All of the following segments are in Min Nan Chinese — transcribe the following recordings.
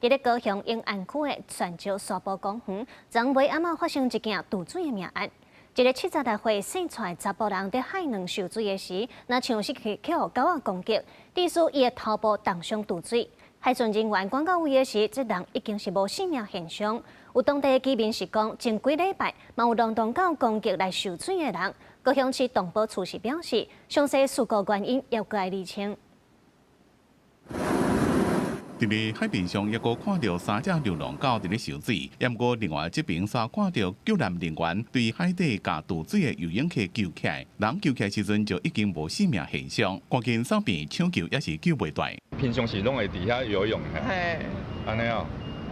佇咧高雄永安區的船石沙埔公園，昨暝暗仔發生一件墜水的命案。一个76歲姓蔡查埔人佇海卵受水的時，若像是去予狗仔攻擊，致使伊的頭部重傷墜水。海巡人員趕到位的時，這人已經是無性命現象。有當地的居民是講，前幾禮拜嘛有流浪狗攻擊來受水的人。高雄市動保處是表示，詳細事故原因猶閣愛釐清。佇咧海邊上，猶閣看著三隻流浪狗佇咧受水。毋過另外這邊煞看著救難人員對海底共墜水的游泳客救起來，人救起來時陣就已經無性命現象，趕緊送病搶救也是救袂斷。平常時攏會佇遐游泳，嘿，按呢哦，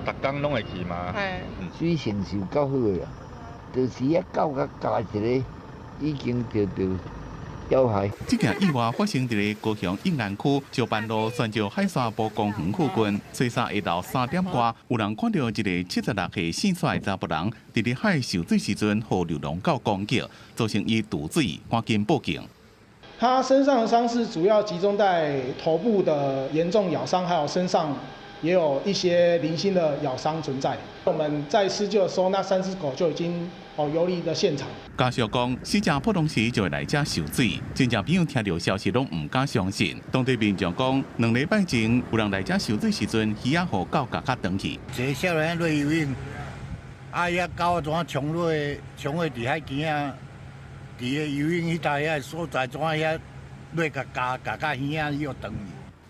逐工攏會去嗎？嘿，水性是有夠好的啊，就是遐狗共咬一个，已經著著。要害。這件意外發生佇咧高雄永安區石板路船石海沙埔公園附近，初三下晝3點外，有人看著一个76歲姓蔡的查埔人佇咧海受水時陣，予流浪狗攻擊，造成伊墜水，趕緊報警。他身上的傷勢主要集中在頭部的嚴重咬傷，還有身上也有一些零星的咬傷存在。我們在施救的時候，那三隻狗就已經哦游離了現場。家屬講，死者普通時就會來遮受水，親戚朋友聽著消息攏毋敢相信。當地民眾講，2禮拜前有人來遮受水時陣，魚仔予狗咬較斷去。一个少年落游泳，啊，遐狗怎衝落，衝落佇海邊仔，佇个游泳彼搭遐所在，怎遐落共咬咬甲耳仔又斷去。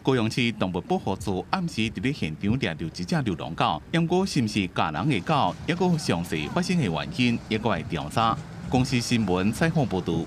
高雄市動物保護處暗時佇咧現場掠著一隻流浪狗，毋過是毋是咬人的狗，猶閣詳細發生的原因，猶閣愛調查。公視新聞採訪報導。